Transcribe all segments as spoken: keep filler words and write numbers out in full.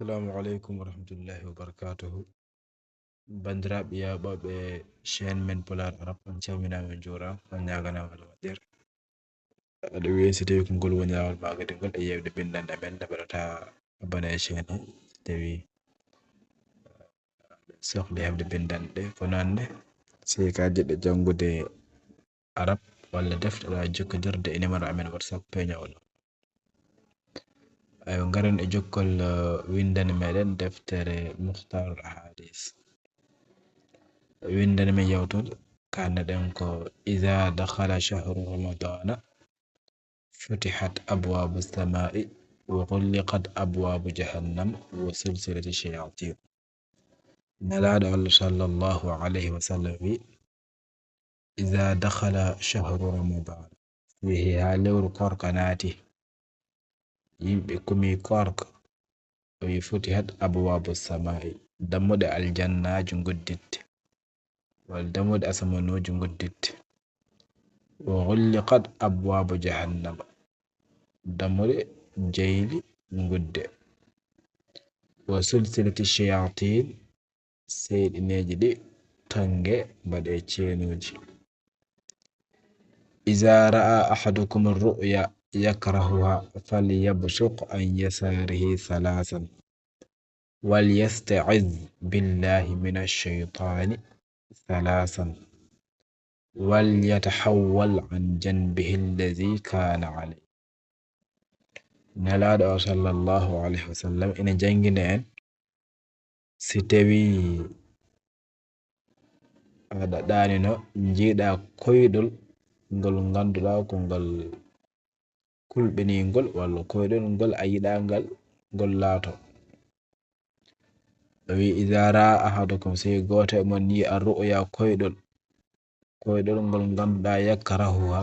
Assalamu aleykum wa rahmatullahi wa barakatuhu. Banndiraaɓe yeeɓooɓe chaîne men Pulaar Arab, on calminaama, on njuuraama, on ñaaganaama Allah moƴƴere. Aɗa wiya, si tawii ko ngol woni laawol maa kadi ngol e yeewde binndanɗe men, nde mbaɗataa abonné e chaîne he, si tawii sohli heɓde binndanɗe. Ko noon ne, si ka jiɗɗo janngude Arab walla defte, aɗa waawi jokkondirde e numéro amen WhatsApp peeñoowo ɗo. Ayo, ngaren e jokkol, eh, winndani meɗen deftere Mukhtarul Ahadis. Winndani men yewtude, kanneɗen ko: "Iza dakhala shahru Ramadana, futihat abwabu samai, wa ghulliqat abwabu jahannam, wa sulsilati shayatin." Nelaaɗo Allah sallallahu alayhi wa sallam wi: "Iza dakhala shahru Ramadan." Yehi haa lewru koorka naati. Yimɓe kumi koorka. O wi: "Futihat abwabu samai." Dammuɗe aljannaaji ngudditte. Walla dammuɗe asamanooji ngudditte. "Wa ghulliqat abwabu jahannama." Dammuɗe jayli ngudde. "Wa sulsilati shayatin." Seyɗineeji ɗi tonnge mbaɗe ceenuuji. "Iza ra'a ahadukum ru'ya yakrahuha falyabsuq an yasarihi thalathan. Wal yasta'iz billahi minash shaytani thalathan. Wal yatahawwal an janbihi alladhi kana alayh." Nelaaɗo o sallallahu alayhi wa sallam ina janngina en, si tawii aɗa ɗaanino, njiiɗaa koyɗol ngol ngannduɗaa ko ngal kulɓiningol, walla koyɗol ngol a yiɗaa ngal, ngol laato. O wi: "Iza ra'a ahadukum," si gooto e mon yii, "ar-ru'ya," koyɗol, koyɗol ngol ngannduɗaa, "yakrahuha,"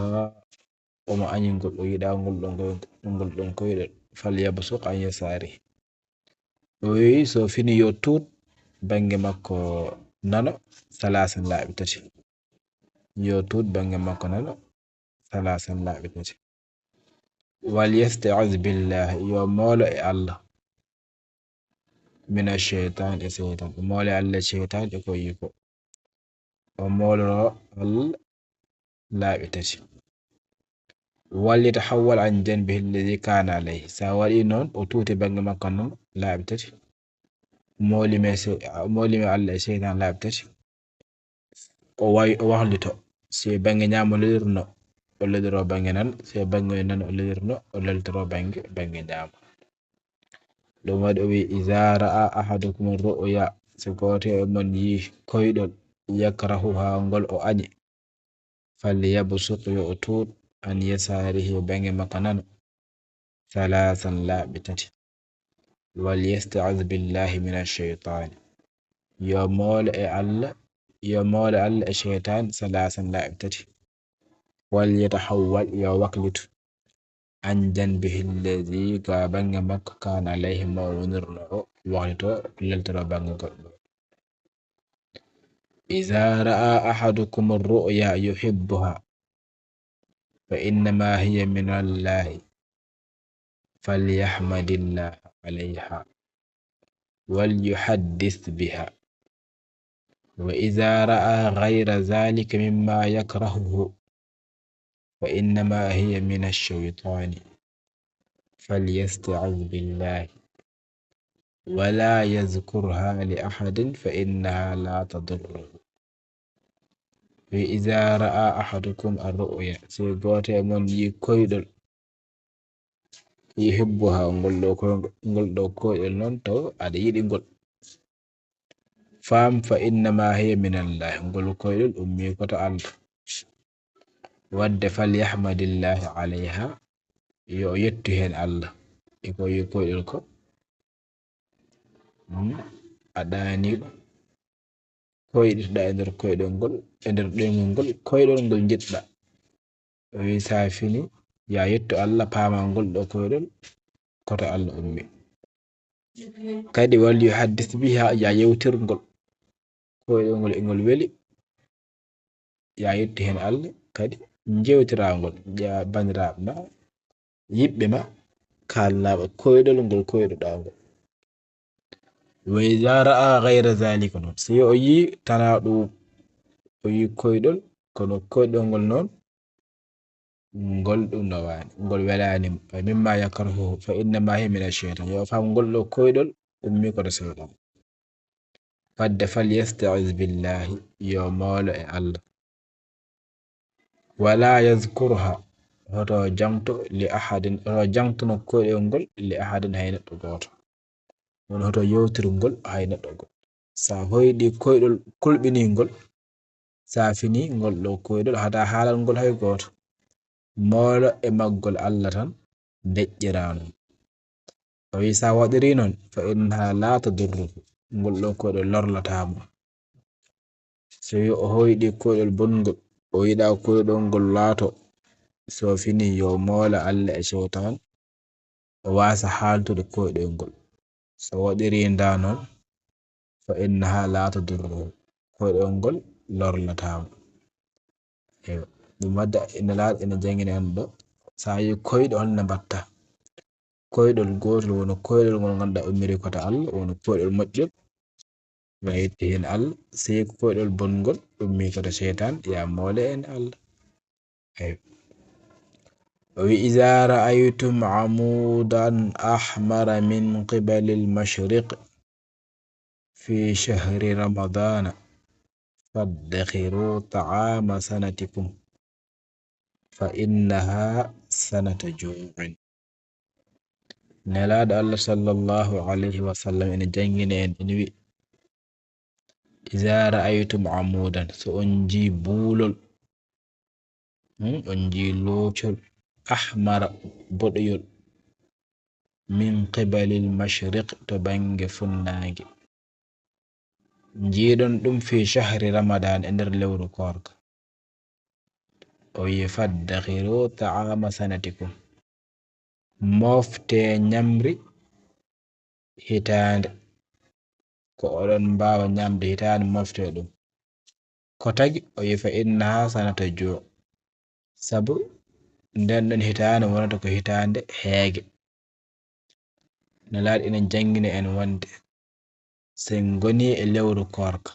omo añi ngol, o yiɗaa ngol ɗon koy-, ngol ɗon koyɗol, "falyabsuq an yasarihi." O wi, so fini yo tuut bannge makko nano, thalathan, laabi tati. Yo tuut bannge makko nano, thalathan, laabi tati. "Wal yasta'iz billah," yo moolo e Allah. "Mina shaytan," e seytan. O moolo e Allah e seytan e ko yi'i ko. O mooloro Allah laabi tati. "Wal yatahawwal an janbihi alladhi kana alayhi." Sa waɗi noon, o tuuti bannge makko noon laabi tati. Moolime se-, moolime Allah e seytan laabi tati. O wawi, o wahlito. Si bannge ñaamo lelirno, o leliro bannge nano. Si bannge nano o lelirno, o leltoro bannge, bannge ñaamo. Ɗum waɗi o wi: "Iza ra'a ahadukum ru'ya," si gooto e mon yii koyɗol, "yakrahuha," ngol o añi, "falyabsuq," yo o tuut, "an yasarihi," bannge makko nano, "thalathan," laabi tati. "Wal yasta'iz billahi minash shaytani," yo moolo e Allah, yo moolo Allah e seytan, "thalathan," laabi tati. "Wal yatahawwal," yo waklitu, "an janbihi alladhi," ga bannge makko, "kana alayhi," mo wonirno o, waklito, leltoro bannge goɗɗo. "Iza ra'a ahadukum ar-ru'ya yuhibbuha, fa innama hiya min Allahi, falyahmadillah alayha, wal yuhaddith biha. Wa iza ra'a ghayra dhalika mimma yakrahuhu, fa innama hiya min ash-shaytani, falyasta'iz billahi, wa la yadhkurha li ahadin, fa innaha la tadurruhu." Wi: "Iza ra'a ahadukum ar-ru'ya," si gooto e mon yii koyɗol, "yuhibbuha," ngol ɗo koy-, ngol ɗo koyɗol noon taw aɗa yiɗi ngol, "fam fa innama hiya min Allah," ngol koyɗol ummi ko to Allah. Wadde, "falyahmadillahi alayha," yo o yettu heen Allah e ko yii koyɗol ko. Hmm? A ɗaaniiɗo, koyɗitoɗaa e nder koyɗol ngol, e nder ɗoyngol ngol, koyɗol ngol njiɗɗaa. O wi: "Sa fini, ya yettu Allah, paama ngol ɗo koyɗol ko to Allah ummi. Kadi, wal yuhaddis biha, ya yewtir ngol koyɗol ngol, e ngol weli, ya yettu heen Allah, kadi njewtira ngol, ya banndiraaɓe ma, yiɓɓe ma, kaalnaaɓe koyɗol ngol koyɗoɗaa ngol." Wa iza ra'a ghayra zalika, noon so o yi tanaa ɗum, o yi koyɗol, kono koyɗol ngol noon, ngol ɗum no waani, ngol welaani mo. Ay mimma yakrahu, fa innama hiya min ash-shaytan. Yo fam ngol ɗo koyɗol ummi ko to seytan. Fadde fal yasta'iz billahi, yo moolo e Allah. Wala yazkurha, hoto jangto li ahadin, hoto jangtono koyɗol ngol li ahadin hay neɗɗo gooto. Woni hoto yewtir ngol hay neɗɗo gooto. Sa hoyɗi koyɗol kulɓiningol, sa fini ngol ɗo koyɗol, hada haalal ngol hay gooto. Moolo e maggol Allah tan deƴƴirano. O wi sa waɗiri noon, fa innaha la tadurruhu, ngol ɗo koyɗol lorlataa mo. So wi o hoyɗi koyɗol bongol, o yiɗa koyɗol ngol laato, so fini yo moola Allah e seytan, o wasa haaltude koyɗol ngol. So waɗiri nda noon, fa innaha la tadurruhu, koyɗol ngol lorlataa mo. Eyo, ɗum wadde ina laaɗa ina janngina en ɗo, so a yi koyɗo holno mbatta. Koyɗol gootol woni koyɗol ngol ngannduɗaa ummiri ko to Allah, woni koyɗol moƴƴol, ma yetti heen Allah, sey ko koyɗol bongol ummi ko to seytan, ya moole en Allah. Eyo. O wi, "Iza ra'aytum amudan ahmara min qibalil mashriq fi shahri ramadana, faddakhiru ta'ama sanatikum, fa innaha sanata ju'in." Nelaaɗo Allah sallallahu alayhi wa sallam ene janngina en, ene wi, "Iza ra'aytum amudan," so on njii buulol, hmm, on njii loocol, ahmara, boɗoyol, min qibalil mashriq, to bannge funnaange. Njiiɗon ɗum fi shahri Ramadan, e nder lewru koorka. O wi'i, "Faddakhiru ta'ama sanatikum." Mofte ñamri hitaande. Ko oɗon mbaawa ñamde hitaande, mofte ɗum. Ko tagi, o wi'i, "Fa innaha sanata ju'." Sabu nden ɗon hitaande wonata ko hitaande heege. Nelaaɗo ina janngina en wonde so en ngoni e lewru koorka,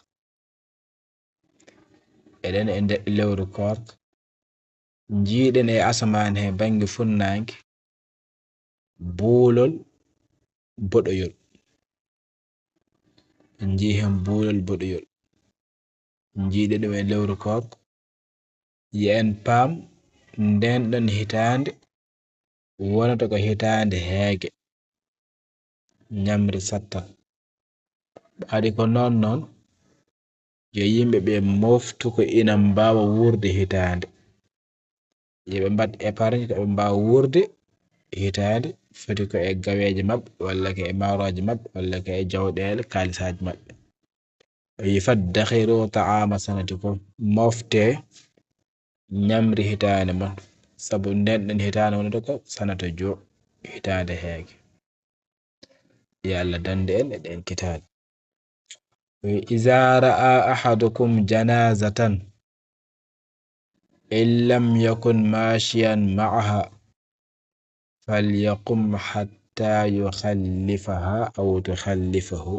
eɗen e nder lewru koorka, njiiɗen e asamaan he bannge funnaange buulol boɗoyol. En njii heen buulol boɗoyol. Njiiɗen ɗum e lewru koorka. Yo en paam, nden ɗon hitaande wonata ko hitaande heege. Ñamri sattan. Ɓaadi ko noon noon, yo yimɓe ɓe moftu ko ina mbaawa wuurde hitaande. Yo ɓe mbaɗ épargne ko ɓe mbaawa wuurde hitaande, foti ko e gaweeje maɓɓe, walla ko e maarooje maɓɓe, walla ko e jawɗeele, kaalisaaji maɓɓe. O wi'i, "Faddakhiru ta'ama sanatikum." Mofte ñamri hitaande mon, sabu nden ɗon hitaande wonata ko sanata ju', hitaande heege. Yo Allah dande en e ɗeen kitaale. O wi'i, "Iza ra'a ahadukum janazatan, in lam yakun mashiyan ma'aha, falyaqum hatta yukhallifaha aw tukhallifahu,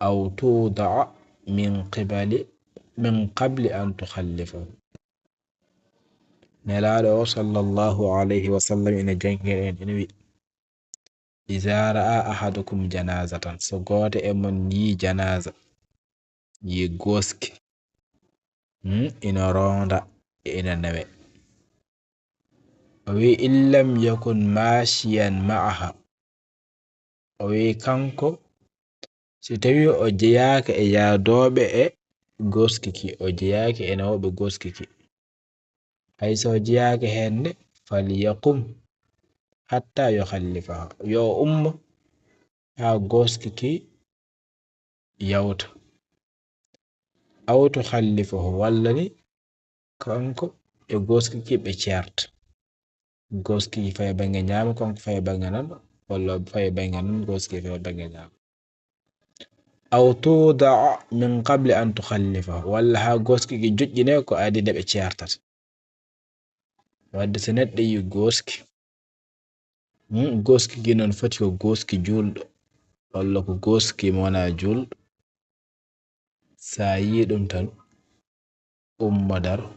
aw tuda'a min qibali, min qabli an tukhallifahu." Nelaaɗo o, sallallahu alayhi wa sallam, ina janngina en, ina wi, "Iza ra'a ahadukum janazatan," so gooto e mon yii janaaza, yii gooski, hmm, ina roonda, ina newe. O wi, "In lam yakun mashiyan ma'aha." O wi, kanko, so tawi o jeyaaka e yaadooɓe e gooski ki, o jeyaaki e nawooɓe gooski ki. Hay so jeyaaka heen ne, "Falyaqum hatta yukhallifaha." Yo o ummo haa gooski ki yawta. "Aw tukhallifahu," walla ni kanko e gooski ki ɓe ceerta. Gooski ki fayi bannge ñaamo, kanko fayi bannge nano, walla fayi bannge nano, gooski ki fayi bannge ñaamo. "Aw tuda'a min qabli an tukhallifahu," walla haa gooski ki joƴƴine ko adi nde ɓe ceertata. Wadde so neɗɗo yi gooski, hmm, gooski ki noon foti ko gooski juulɗo. walla ko gooski mo wonaa juulɗo, so a yii ɗum tan, ummo daro,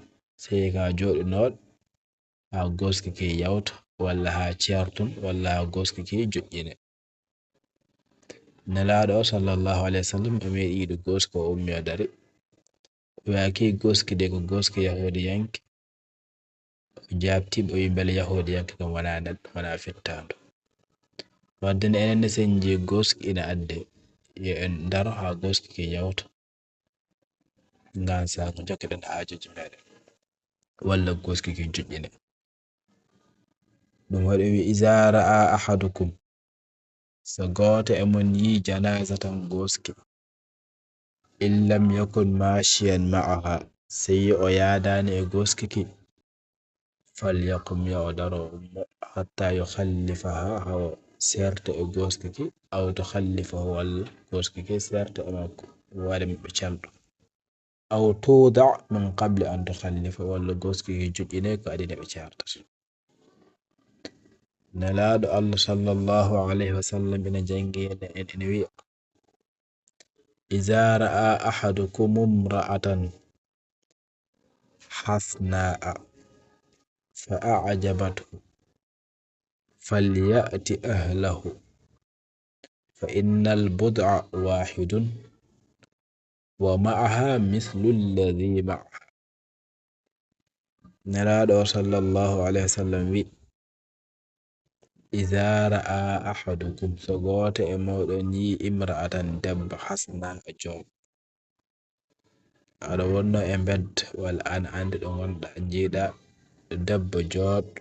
sey ka jooɗinooɗo haa gooski ki yawta, walla haa ceertun, walla haa gooski ki joƴƴine. Nelaaɗo o, sallallahu alayhi wa sallam, o meeɗi yiide goosko, o ummi o dari. O wi'aaki gooski de ko gooski Yahuudiyanke. O jaabtii, o wi'i mbele Yahuudiyanke kam wonaa neɗɗo, wonaa fettaandu. Wadde ne enen ne, so en njii gooski ina adde, yo en ndaro haa gooski ki yawta. Ngaan sahaa ko njokkeɗen haajuuji meeɗen. Walla gooski ki joƴƴine. Ɗum waɗi o wi'i, "Izaa ra'a ahadukum", so gooto e mon yii janaazatan gooski, "in lam yakun maashiyan ma'aha", so yii o yaadaani e gooski ki, "falyaqum", yo o daro, o ummo, "hattaa yukhallifaha", haa o seerta e gooski ki, "aw tukhallifahu", walla gooski ki seerta e makko, waɗa ɓe calɗo. "Aw tuda' min qabli an tukhallifa", walla gooski ki joƴƴine ko adii nde ɓe ceertata. Nelaaɗo Allah, sallallahu alayhi wa sallam, ina janngi en, en, ina wi'a, "Izaa ra'a ahadukum imra'atan hasna'a fa a'jabathu, falya'ti ahlahu, fa innal bud'a waahidun, wa ma'aha mislu alladhi ma'aha." Nelaaɗo o, sallallahu alayhi wa sallam, wi', "Izaa ra'a ahadukum", so gooto e mooɗon yii imra'atan, debbo, hasna'a, jooɗɗo. Aɗa wonno e mbedda, walla an anndi ɗo ngonɗa, njiiɗa debbo jooɗɗo.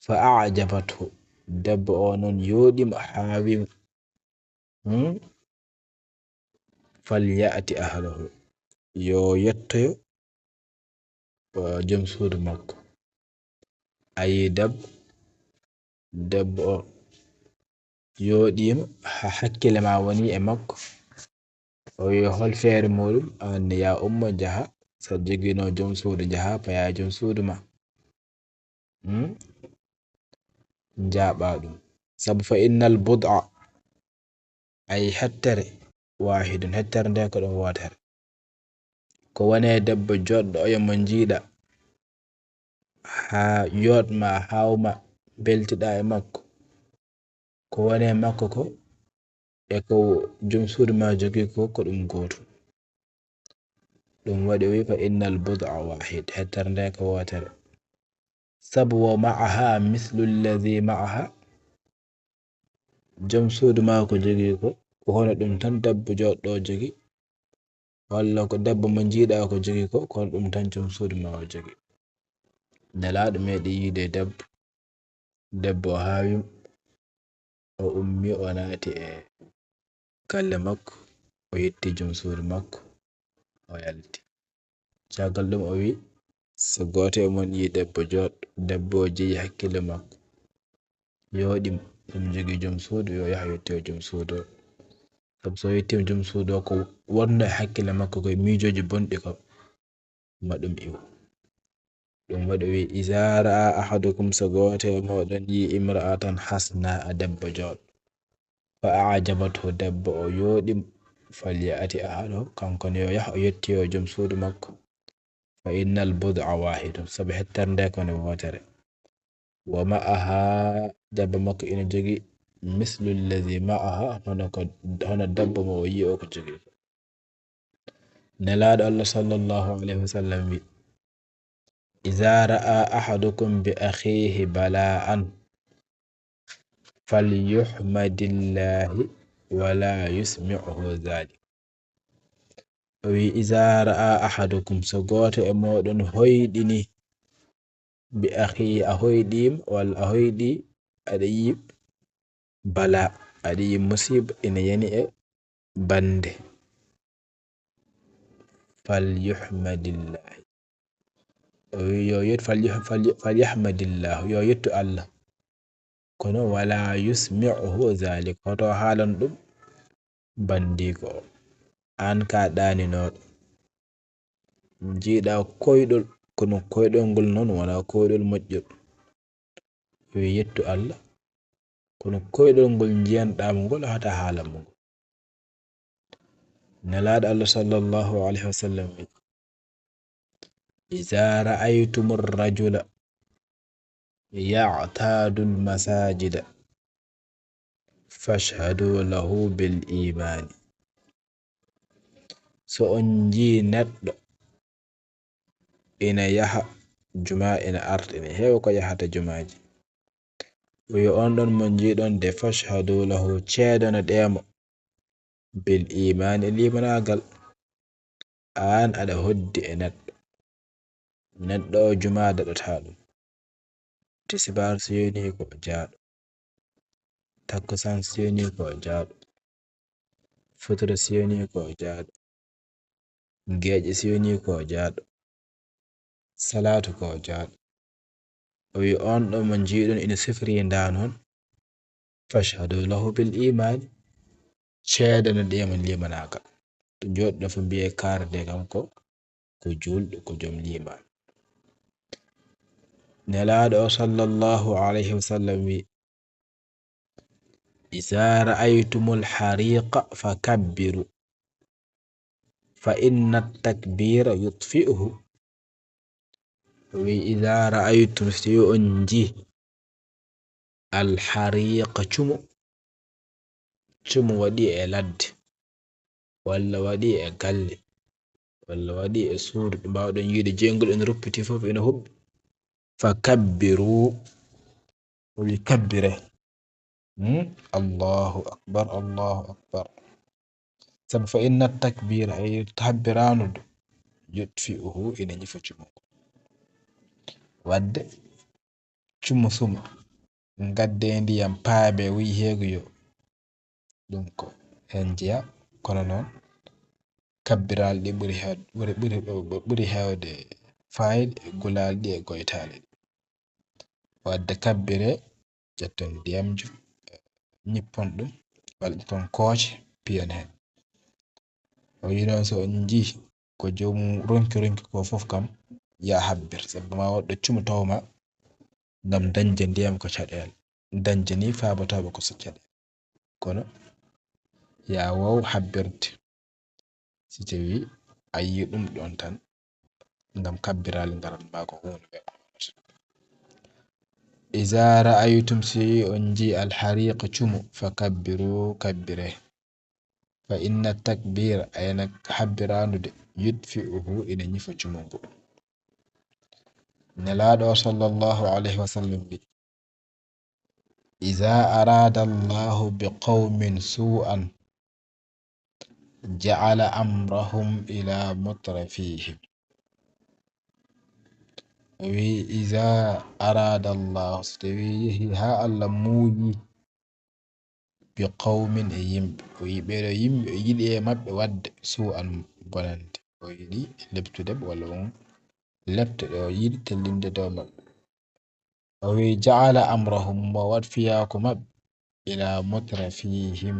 "Fa a'jabathu", debbo o noon yooɗi mo, haawi mo. Hmm? "Falya'ti ahlahu", yo yettoyo, o, joom suudu makko. A yii debbo, debbo o yooɗiima, ha-, hakkille ma woni e makko. O wi'i, "Hol feere muuɗum?" Aan ne, yaa ummo, njaha. So a jogiino joom suudu, njaha, paya joom suudu ma. Hmm? Njaaɓa ɗum. Sabu, "fa innal bud'a", ay hettere, "waahidun", hettere nde ko ɗum wootere. Ko woni e debbo jooɗɗo oya mo njiiɗa, haa yooɗ ma, haaw ma, mbeltiɗa e makko. Ko woni e makko ko, e ko joom suudu ma jogii ko, ko ɗum gootum. Ɗum waɗi o wi'i, "Fa innal bud'a waahid", hettere nde ko wootere. Sabu, "wa ma'aha mislu alladhi ma'aha", joom suudu ma ko jogii ko, ko hono ɗum tan debbo jooɗɗo o jogii, walla ko debbo mo njiiɗa ko jogii ko, ko hono ɗum tan joom suudu ma o jogii. Nelaaɗo meeɗi yiide debbo, debbo o haawi mo, o ummi, o naati e galle makko, o yetti joom suudu makko, o yalti. Caggal ɗum o wi', "So gooto e mon yii debbo jooɗɗo, debbo o jeyi hakkille makko, yooɗi mo, ɗum jogii joom suudu, yo yah yettoyo joom suudu o. Sabu so yettiima joom suudu o, ko wonno e hakkille makko ko e miijooji bonɗi ko, ma ɗum iwu." Ɗum waɗi o wi', "Izaa ra'a ahadukum", so gooto e mooɗon yii imra'atan hasna'a, debbo jooɗɗo, "fa a'jabathu", debbo o yooɗi mo, "falya'ti ahlahu", kanko ne yo yah o yettoyo joom suudu makko. "Fa innal bud'a waahidun", sabu hettere nde ko nde wootere. "Wa ma'aha", debbo makko ina jogii, "mislu alladhi ma'aha", hono ko, hono debbo mo o yii o ko jogii. Nelaaɗo Allah, sallallahu alayhi wa sallam, wi', "Izaa ra'a ahadukum bi akhihi bala'an, falyuhmadillahi wa la yusmi'hu dhalik." O wi', "Izaa ra'a ahadukum", so gooto e mooɗon hoyɗini, "bi akhihi", a hoyɗiima, walla a hoyɗi, aɗa yi'i bala, aɗa yi'i musiiba ina yani e bannde, "falyuhmadillahi", o wi', yo yet-, "falyu-, falyu-, falyuhmadillah", yo yettu Allah. Kono, "wa la yusmi'hu dhalik", hoto haalan ɗum banndiiko o. Aan ka ɗaaninooɗo, njiiɗa koyɗol, kono koyɗol ngol noon wonaa koyɗol moƴƴol. Yo yettu Allah, Kono koyɗol ngol njiyanɗaa mo ngol, hataa haala mo ngol. Nelaaɗo Allah sallallahu alayhi wa sallam wi, "Iza ra'aytumur rajula ya'tadul masajida, fashhadu lahu bil imani." So on njii neɗɗo ina yaha jumaa, ina arta, ina heewa ko yahata jumaaji, o yo on ɗon mo njiiɗon de, "Fashhadu lahu", ceedanoɗee mo, "bil imaani", e liimanaagal. Aan aɗa hoddi e neɗɗo. Neɗɗo o jumaa daɗataa ɗum. Tisibaar so yonii ko o jaaɗo. Takkusaan so yonii ko o jaaɗo. Futuro so yonii ko o jaaɗo. Geeƴe so yonii ko o jaaɗo. Salaatu ko o jaaɗo. O wi on ɗo mo njiiɗon ina sifiri ndaa noon. Fashhadu lahu bil imaani. Ceedanoɗee mo liimanaagal. To jooɗiɗo fof mbiyee kaarde kam ko, ko juulɗo, ko joom liimaan. Nelaaɗo o sallallahu alayhi wa sallam wi, "Iza ra'aytumul hariqa fakabbiru, fa inna takbira yutfi'uhu." O wi, "Iza ra'aytum", si tawi on njii, "al hariqa", cumo, cumo waɗi e ladde, walla waɗi e galle, walla waɗi e suudu, ɗo mbaawɗon yiide jeyngol ene ruppiti fof ene huɓɓi. "Fa kabbiru", o wi, "Kabbire." Hmm? Allahu akbar, Allahu akbar. Sabu fa inna takbira, ay kabbiraanude, yutfi'uhu, ene ñifa cumo. Wadde cumo suma, ngadde ndiyam paabe, wi heeguyo. Ɗum ko heen jeyaa, kono noon kabbiraali ɗi ɓuri heewde, ɓuri, ɓuri, ɓuri heewde faayde e gulaali ɗi e goytaali ɗi. Wadde kabbire, ƴetton ndiyamjo, ñippon ɗum, walla ƴetton kooce, piyon heen. O wi noon, so on njii ko joomum ronki ronki ko fof kam, ya habbir, sabu ma woɗɗo cumo taw ma ngam dañde ndiyam ko caɗeele. Dañde ni faabatooɓe ko so caɗeele. Kono ya waaw habbirde. Si tawi a yii ɗum ɗon tan, ngam kabbiraali ngaran ma ko huunde ɓe. "Iza ra'aytum", si on njii, "al hariqa", cumo, "fa kabbiru", kabbire. "Fa inna takbira", ayna habbiraandude, "yutfi'uhu", ina ñifa cumo ngo. Nelaaɗo o sallallahu alayhi wa sallam wi, "Iza arada Allahu bi qawmin su'an, ja'ala amrahum ila mutrafihim." O wi, "Iza arada Allahu", so tawi yehi haa Allah muuyi, "bi qawmin", e yimɓe, o yi ɓeeɗo yimɓe, o yiɗi e maɓɓe waɗde su'an, bonande, o yiɗi leptude ɓe, walla on lepte ɗe o yiɗi tellinde dow maɓɓe. O wi, "Ja'ala amrahum", mo waɗ fiyaaku maɓɓe, "ila mutrafihim",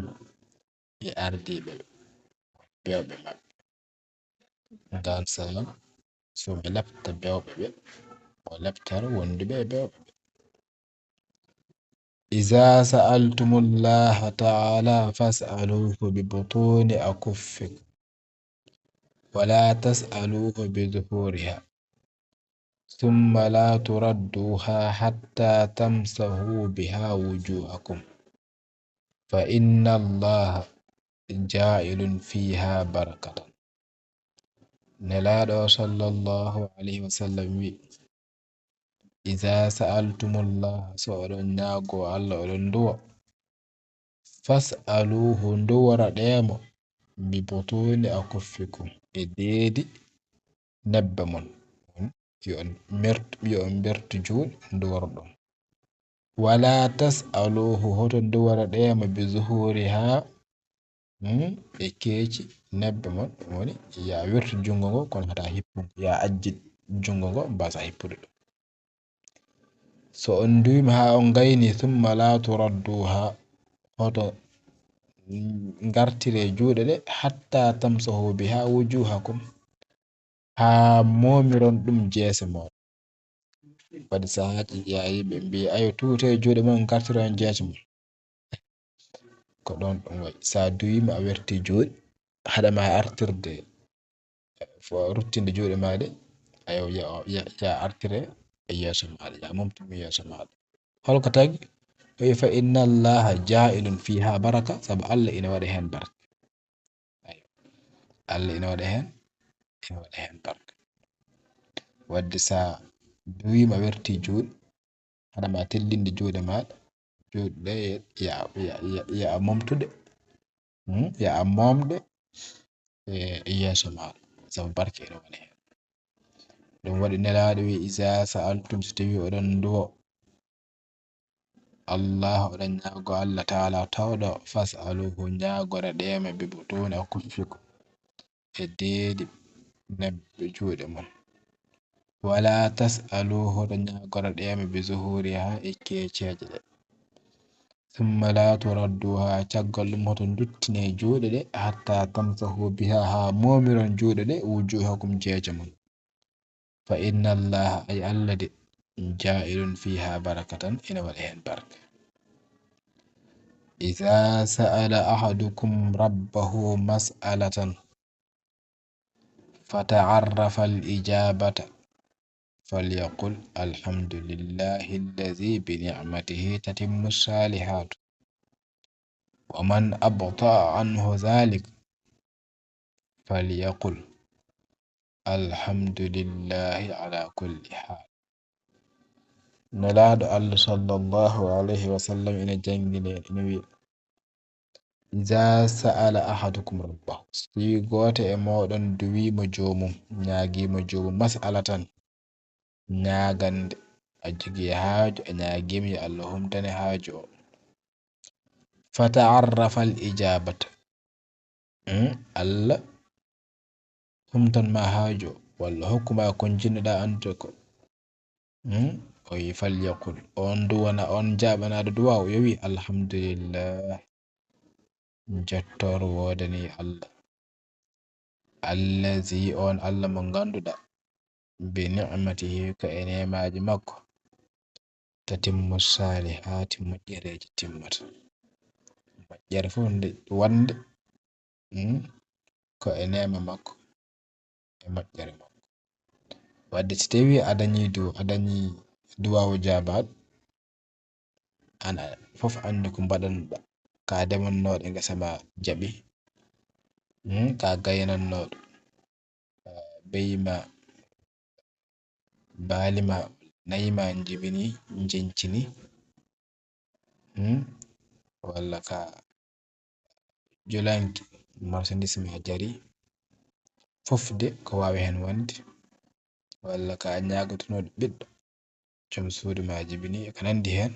e ardiiɓe ɓe, bewɓe maɓɓe. Ngaan sahaa, so ɓe lepta bewɓe ɓe, o leptara wonduɓe e bewɓe ɓe. "Iza sa'altumullaha ta'ala fas'aluhu bi butuni akuffikum, wa la tas'aluhu bi zuhuriha, thumma la turadduha hatta tamsahu biha wujuhakum, fa inna Allaha ja'ilun fiha barakatan." Nelaaɗo o sallallahu alayhi wa sallam wi, "Iza sa'altumullah", so oɗon ñaago Allah, oɗon nduwa, "fas'aluhu", nduworaɗee mo, "bi butuni akuffikum", e deedi nebbe mon. Yo on mertu, yo on mbertu juuɗe nduworoɗon. "Wala tas'aluhu", hoto nduworaɗee mo, "bi zuhuriha", hmm, e keeci nebbe mon, ɗum woni, ya wirtu junngo ngo, kono hata hippu, ya ajji junngo ngo, mbasa hippude ɗum. So on nduwiima haa on ngayni, "thumma la turadduha", hoto ngartire juuɗe ɗe, "hatta tamsahu biha wujuhakum", haa moomiron ɗum jeese mon. Waɗi sahaaji, yaa yimɓe mbiya, "Ayo, tuute juuɗe mon, ngartiron jeese mon." Ko ɗon ɗum wayi. So a duwiima a wertii juuɗe, haɗa ma artirde, fo ruttinde juuɗe maa ɗe, ayo, ya, ya, ya artire e yeeso maaɗa, ya momtu ɗum yeeso maaɗa. Holko tagi? O wi'i, "Fa inna Allaha jaa'ilun fiha baraka," sabu Allah ina waɗa heen barke. Ayo. Allah ina waɗa heen, ina waɗa heen barke. Wadde so a duwiima wertii juuɗe, haɗa ma tellinde juuɗe maaɗa, juuɗe ɗe ya, ya, ya, ya a momtude, hmm? Ya a momde e, e yeeso maaɗa, sabu barke ene woni heen. Ɗum waɗi Nelaaɗo wi, "Iza sa'altum," so tawii oɗon nduwo Allah, oɗon ñaago Allah Taala tawɗo, "fas'aluhu," ñaagore ɗe mo, "bi butuuni akuffikum," e deedi nebbe juuɗe mon. "Wala tas'aluhu," to ñaagoro ɗe mo, "bi zuhuriha," e keeceeje ɗe. "Summa la turadduha," caggal ɗum hoto nduttine juuɗe ɗe, "hatta tamsahu biha," haa moomiron juuɗe ɗe, "wujuhakum," jeeje mon. "Fa inna Allaha," ay Allah de, "jaa'ilun fiha barakatan," ina waɗa heen barke. "Iza sa'ala ahadukum rabbahu mas'alatan, fata'arrafa al-ijabata, falyaqul, alhamdulillahi allazi bi ni'matihi tatimmu salihatu. Wa man abta'a anhu dhalik, falyaqul, alhamdulillahi ala kulli hal." Nelaaɗo Allah sallallahu alayhi wa sallam ina janngini en, ina wiya, "Iza sa'ala ahadukum rabbahu," si gooto e mooɗon duwiima joomum, ñaagiima joomum, mas'alatan, ñaagande, a jogii haaju, a ñaagiima yo Allah humtane haaju o. "Fata'arrafa al-ijabata," hmm? Allah humtan ma haaju o, walla hokku ma kon jinnoɗaa anndude ko. Hmm? O wi, "Falyaqul," on duwana, on jaaɓanaaɗo duwaaw, yo wi, "Alhamdulillah," jottoro woodani Allah. "Allazi," on Allah mo ngannduɗaa, "bi ni'matihi," ko e neemaaji makko, "tatimmu salihati," moƴƴereeji timmata. Moƴƴere fof nde wonde, hmm, ko e neema makko, e moƴƴere makko. Wadde si tawi a dañi du-, a dañi duwaawu jaabaaɗo, an a, fof anndi ko mbaɗanɗa. Ka demannooɗo ngesa ma jaɓi, hmm, ka gaynannooɗo, eh, beyi ma, baali ma, nayi ma njibini, njencini, hmm, walla ka julanki, marchandise ma jari, fof de ko waawi heen wonde, walla ka ñaagotonooɗo ɓiɗɗo, joom suudu ma jibini, e ko nanndi heen,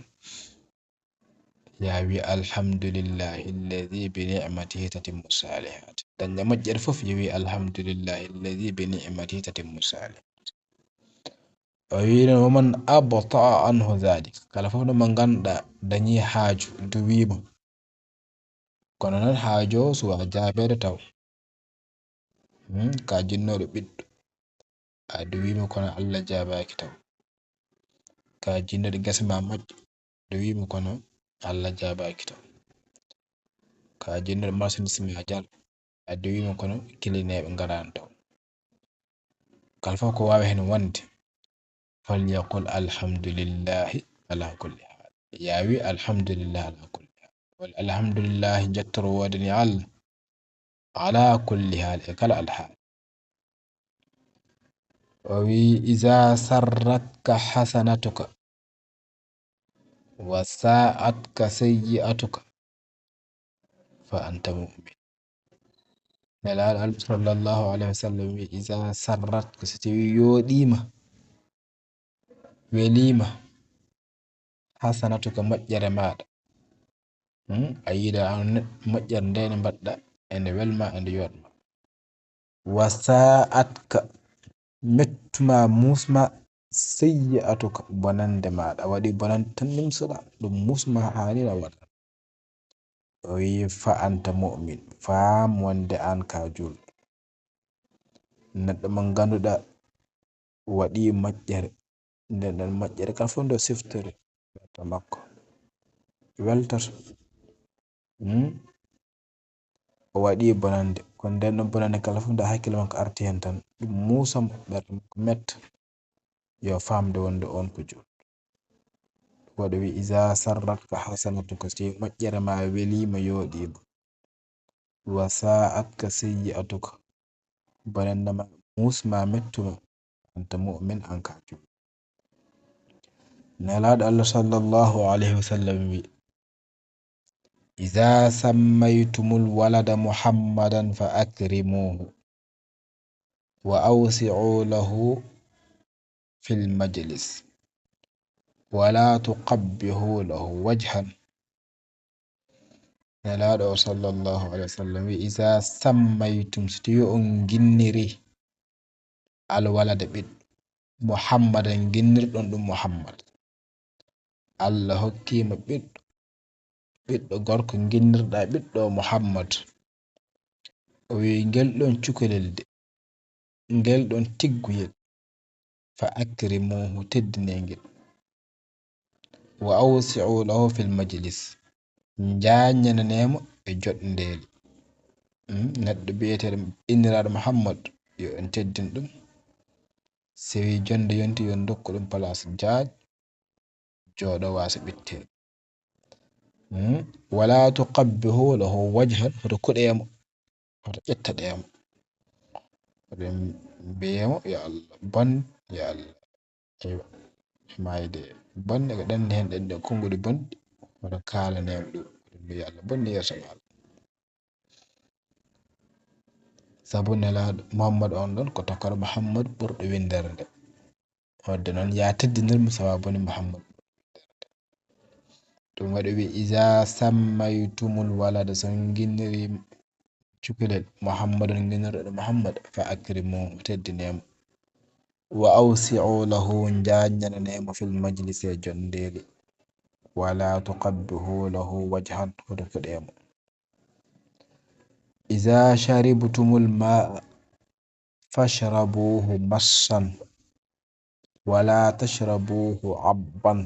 ya wi, "Alhamdulillahi allazi bi ni'matihi tatimmu salihat." Dañɗa moƴƴere fof, yo wi, "Alhamdulillahi allazi bi ni'matihi tatimmu salihat." O wi noon, "Wa man abta'a anhu dhalik." Kala fof no mo ngannduɗaa dañi haaju, duwiima. Kono noon haaju o suwa jaabeede taw. Hmm, ka jinnooɗo ɓiɗɗo. A duwiima kono Allah jaabaaki taw. Ka jinnooɗo ngesa ma moƴƴo. Duwiima kono Allah jaabaaki taw. Ka jinnooɗo marchandise ma jar. A duwiima kono kilineeɓe ngaraani taw. Kala fof ko waawi heen wonde, "Falyaqul alhamdulillahi ala kulli hal." Ya wi, "Alhamdulillahi ala kulli hal." Wal alhamdulillahi, njettoro woodani Allah, ala kulli hal, e kala alhaali. O wi, "Iza sarratka hasanatuka, wa sa'atka sayyi'atuka, fa anta mu'min." Nelaaɗo Allah sallallahu alayhi wa sallam wi, "Iza sarratka," so tawi yooɗiima, weliima, "hasanatuka," moƴƴere maaɗa. Hmm? A yiɗa an ne-, moƴƴere nde ne mbaɗɗa, ene welma, ene yooɗma. "Wa sa'atka," mettuma, muusma, "sayyi'atuka," bonannde maaɗa. A waɗi bonannde tan nimsoɗa, ɗum muusma haa ni a waɗa. O wi, "Fa anta mu'min," faam wonde aan ka juulɗo. Neɗɗo mo ngannduɗaa waɗi moƴƴere, nden ɗon moƴƴere kala fof nde siftori welta makko. Weltato. Hmm? O waɗi bonande. Kono nden ɗon bonande kala fof, nde hakkille makko arti heen tan, ɗum muusa mo, ɓernde makko metta, yo faamde wonde oon ko juulɗo. Waɗi wi, "Iza sarratka hasanatuka", so tawi moƴƴere ma welii ma, yooɗii ma. "Wa sa'atka sayyi'atuka", bonande ma muus ma mettu ma, anta mu'min, an ka juulɗo. Nelaaɗo Allah sallallahu alayhi wa sallam wi, "Iza sammaytumul walada Muhammadan fa akrimuhu, wa awsi'u lahu fil majlis, wa la tuqabbihu lahu wajhan." Nelaaɗo o sallallahu alayhi wa sallam wi, "Iza sammaytum", so tawi on ginniri, "al walada", ɓiɗɗo, "Muhammadan", ginnirɗon ɗum Muhammad. Allah hokkiima ɓiɗɗo, ɓiɗɗo gorko, ginnirɗa ɓiɗɗo Muhammad. O wi, "Ngel ɗon cukalel de, ngel ɗon tigguyel, fa akrimuhu, teddinee ngel. Wa awsi'u lahu fil majlis, njaajnananee mo e joɗndeeli." Hmm, neɗɗo biyeteeɗo inniraaɗo Muhammad, yo en teddin ɗum. So wi jonnde yonti, yo en ndokku ɗum place jaaj, jooɗo waasa ɓitte. Hmm? "Wala tuqabbihu lahu wajhan", hoto kuɗee mo, hoto ƴettaɗee mo. Hoto mbiyee mo, "Yo Allah bon, yo Allah." Eywa. Maayde bonde ko ɗande heen, ɗen ɗe konnguɗi bonɗi, hoto kaalanee mo ɗum. Hoto mbiyee, "Yo Allah bon yeeso maɗa." Sabu Nelaaɗo Muhammad on ɗon ko tokaro Muhammad ɓurɗo winndere nde. Wadde noon, ya teddinir mo sababu ni Muhammad. Ɗum waɗi wi, "Iza sammaytumul walada", so on ginniri cukalel Muhammadun, ginnirɗo Muhammad, "fa akrimu", teddinee mo. "Wa awsi'u lahu", njaajnananee mo, "fil majlis", e jonndeeli. "Wa la tuqabbihu lahu wajhan", hoto kuɗee mo. "Iza sharibtumul ma'a fashrabuhu massan, wa la tashrabuhu abban,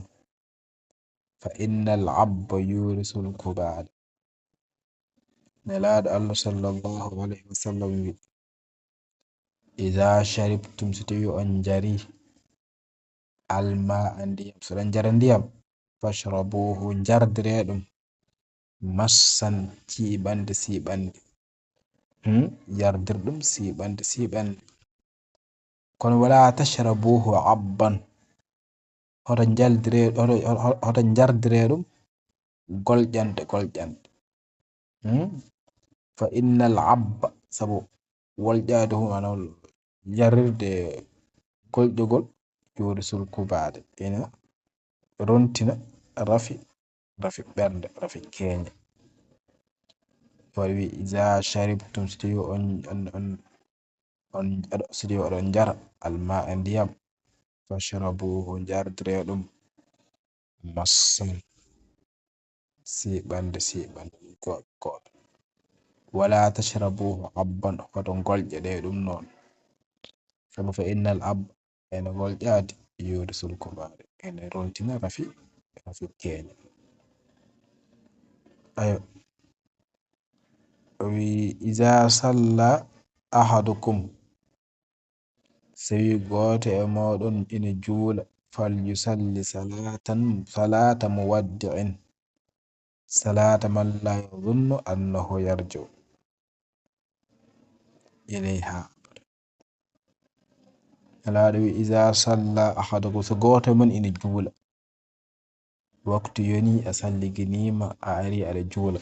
fa innal abba yurisul kubala." Nelaaɗo Allah sallallahu alayhi wa sallam wi, "Iza sharibtum", so tawi on njari, "al ma'a", ndiyam, so ɗon njara ndiyam, "fashrabuhu", njardiree ɗum, "massan", siiɓande, siiɓande. Hmm? Yardir ɗum siiɓande, siiɓande. Kono "wala tashrabuhu abban", hoto njaldire, hoto, hoto, hoto njardire ɗum golƴante, golƴante. Hmm? "Fa innal abba", sabu wolƴaade hum, ana yarirde golƴogol, "yurisul kubala", ina rontina rafi, rafi ɓernde, rafi keeñe. Waɗi wi, "Iza sharibtum", so tawi on, on, on, on, aɗo, so tawi oɗon njara, "al ma'a", ndiyam, "fashrabuhu", njardire ɗum, "massan", siiɓande, siiɓande, ko, ko. "Wala tashrabuhu abban", hoto ngolƴe ɗe ɗum noon. Sabu "fa innal abba", ene ngolƴaade, "yurisul kubala", ene rontina rafi, rafi keeñe. Ayo. O wi, "Iza salla ahadukum", so wi gooto e mooɗon ina juula, "fal yusalli salatan, salata muwaddi'in, salata man la yadhunnu annahu yarji'u ilayha." Nelaaɗo wi, "Iza salla ahadukum", so gooto e mon ina juula, waktu yoni, a salliginiima, a ari aɗa juula.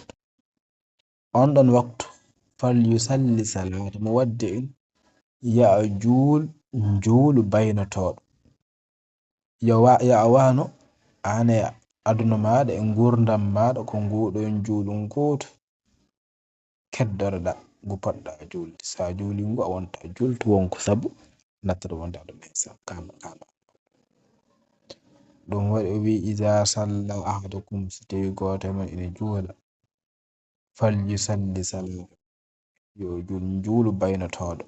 On ɗon waktu, "fal yusalli salata muwaddi'in", yo a juul njuulu baynotooɗo. Yo wa-, yo a wano aan e aduna maaɗa, e nguurndam maaɗa, ko nguuɗoon njuulu ngootu keddoroɗa ngu potɗa juulde. So a juuli ngu, a wonta juulto wonko sabu nattata wonde aɗa maysa kama, kama. Ɗum waɗi o wi, "Iza salla ahadukum", so tawi gooto e mon ina juula, "fal yusalli salata", yo juul njuulu baynotooɗo.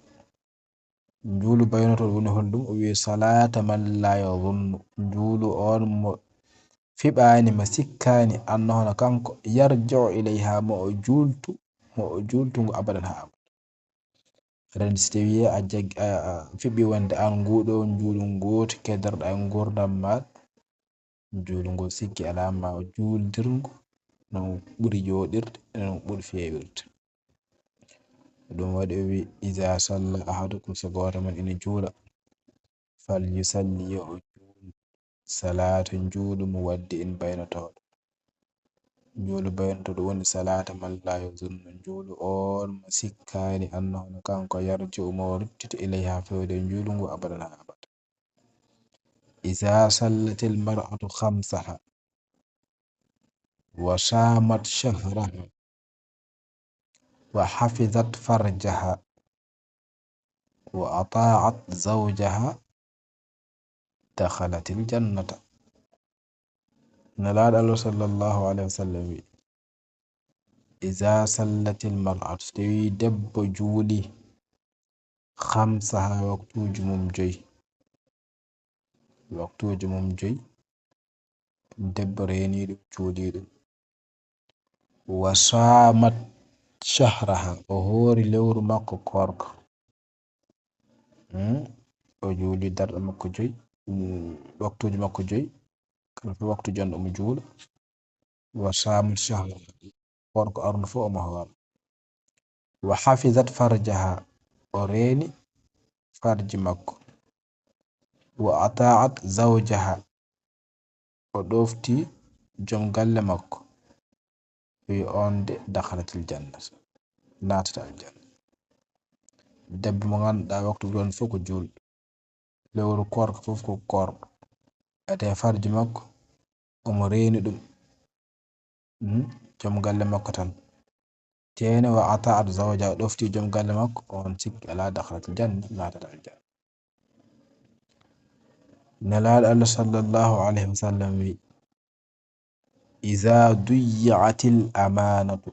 Njuulu baynotooɗo woni holɗum? O wi, "Salata man la yadhunnu", njuulu on mo fiɓaani ma sikkaani annahu hono kanko yarji'u ilayha mo o juultu, mo o juultu ngu abadan haa abada. Aɗa anndi si tawii a jag-, a, a fiɓi wonde aan nguuɗoo njuulu ngootu keddorɗaa e nguurndam maaɗa, njuulu nguu sikki alaa ma juuldirngu no ɓuri jooɗirde, no ɓuri feewirde. Ɗum waɗi o wi, "Iza salla ahadukum", so gooto mon ina juula, "fal yusalli", yo o juul, "salaata", njuulu mu waddi in baynotooɗo. Njuulu baynotooɗo woni salaata man laa yazunnu, njuulu oon mo sikkaani annahu hono kanko yarji'u mo ruttita ilayha fewde njuulu ngu abadan haa abada. Iza sallatil mar'atu khamsaha wa samat shahraha wa hafizat farjaha wa ata'at zawjaha dakhalatil jannata. Nelaaɗo Allah sallallahu alayhi wa sallam wi, "Iza sallatil mar'atu", so tawii debbo juuli, "khamsaha", waktuuji mum joyi, waktuuji mum joyi, debbo reenii ɗum, juulii ɗum, "wa samat shahraha", o hoori lewru makko koorka. Hmm? O juuli darɗe makko joyi, mm, waktuuji makko joyi, kala fof waktu jonɗo omo juula. "Wa samat shahraha", koorka arno fof omo hoora. "Wa hafizat farjaha", o reeni farji makko. "Wa ata'at zawjaha", o ɗofti joom galle makko, wi oon de dakhalatil jannata, naatata aljanna. Debbo mo ngannduɗaa waktu ɗon fof ko juulɗo, lewru koorka fof ko koorɗo, ete farji makko omo reeni ɗum, hmm, joom galle makko tan. Teene "wa ata'at zawja", o ɗofti joom galle makko, on sikki alaa dakhalatil janna, naatata aljanna. Nelaaɗo Allah sallallahu alayhi wa sallam wi, "Iza duyyi'atil amanatu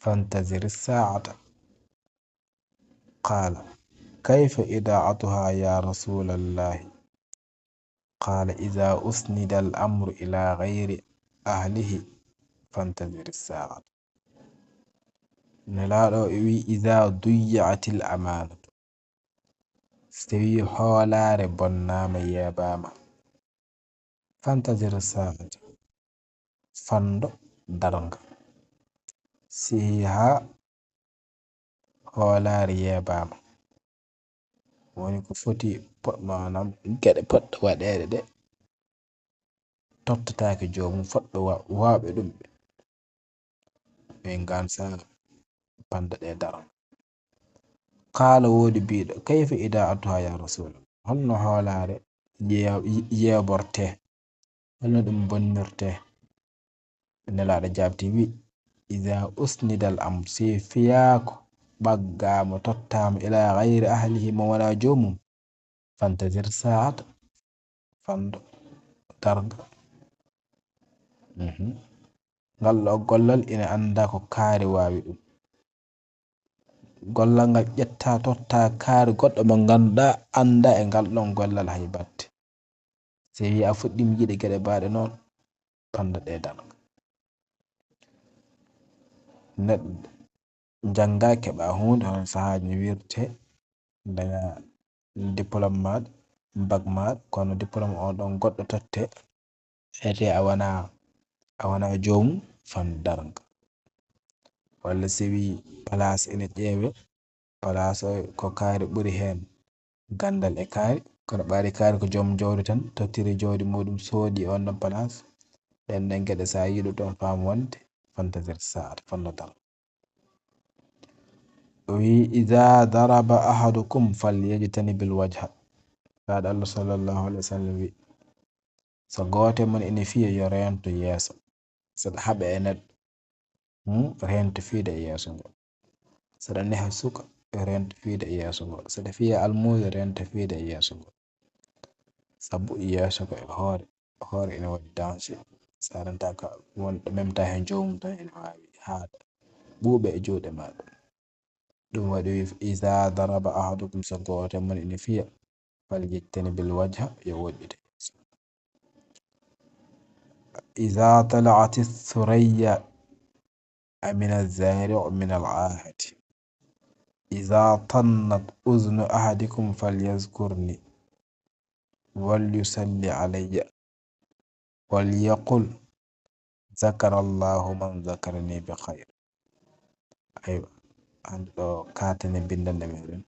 fantazir sa'ata." Qala, "Kayfa ida'atuha ya Rasulallahi?" Qala, "Iza usnida al amru ila ghayri ahlihi fantazir sa'ata." Nelaaɗo o wi, "Iza duyyi'atil amanatu." So tawii hoolaare bonnaama, yeebaama, "fantazir sa'ata", fanndo darnga. Sihii haa hoolaare yeebaama, woni ko foti po-, maanaam geɗe poɗɗe waɗeede ɗe tottataake joomum, fotɓe wa-, waawɓe ɗum ɓe. Ɓe ngansa bannda ɗe darnga. Qaala, woodi biiɗo, "Kayfa ida'atuha ya Rasulallah?" Holno hoolaare ye-, yeebortee? Holno ɗum bonnirtee? Nelaaɗo jaabti, wi, "Iza usnida al amru", si fiyaako ɓaggaama, tottaama, "ila ghayri ahlihi", mo wonaa joomum, "fantazir sa'ata", fanndo darnga. Mhm. Ngal ɗo gollal ina anndaa ko kaari waawi ɗum. Gollal ngal ƴetta, totta kaari goɗɗo mo ngannduɗaa anndaa e ngal ɗon gollal hay batte. So wi a fuɗɗiima yiɗe geɗe baaɗe noon, fanndo ɗe darnga. Neɗɗo jannga, keɓa huunde, hono sahaaji no wirte, daña diplôme maaɗa, bac maaɗa, kono diplôme on ɗon goɗɗo totte, ete a wona, a wona joomum, fanndo darnga. Walla so wi place ene ƴeewe, place o ko kaari ɓuri heen ganndal e kaari, kono ɓaari kaari ko joom jawdi tan, tottiri jawdi muɗum, soodi on ɗon place. Ɗen ɗen geɗe, so a yiɗo toon faam wonde, fantazir sa'ata, fanndo darnga. O wi, "Iza daraba ahadukum falyajtanibil wajha." Nelaaɗo Allah sallallahu alayhi wa sallam wi, so gooto e mon ene fiya, yo reento yeeso. Saɗa haɓa e neɗɗo, hmm, reento fiyde e yeeso ngo. Saɗa neha suka, reento fiyde e yeeso ngo. Saɗa fiya almuudo, reento fiyde e yeeso ngo. Sabu yeeso ko e hoore, hoore ene waɗi danger. So a rentaaka won ɗo memta heen joomum tan ene waawi haaɗa ɓuuɓa e juuɗe maaɗa. Ɗum waɗi, "Iza daraba ahadukum", so gooto e mon ene fiya, "falyajtanibil wajha", yo woɗɗite yeeso. إذا طلعت الثريا من الزارع من العاهة. إذا طنت أذن أحدكم فليذكرني وليصل علي وليقل ذكر الله من ذكرني بخير. Aywa, an ɗo katane bindande meɗen.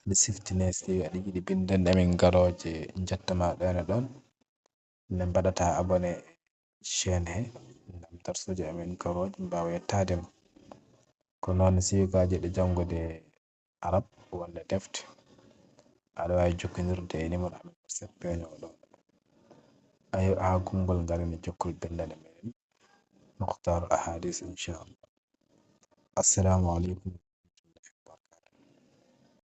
Aɗa siftine si tawi aɗa yiɗi bindande min garooje njattama ɗon e ɗon. Ne mbaɗata abonné chaîne he ngam darsuuji amin garooji mbaawa yettaade ma. Ko noon siwikaaji ɗe janngude arab walla defte, aɗa waawi jokkondirde e numéro amin WhatsApp peeñoowo ɗo. Ayo, haa konngol ngarani jokkol bindande meɗen Mukhtar Ahadis, inchallah. Assalamu aleykum.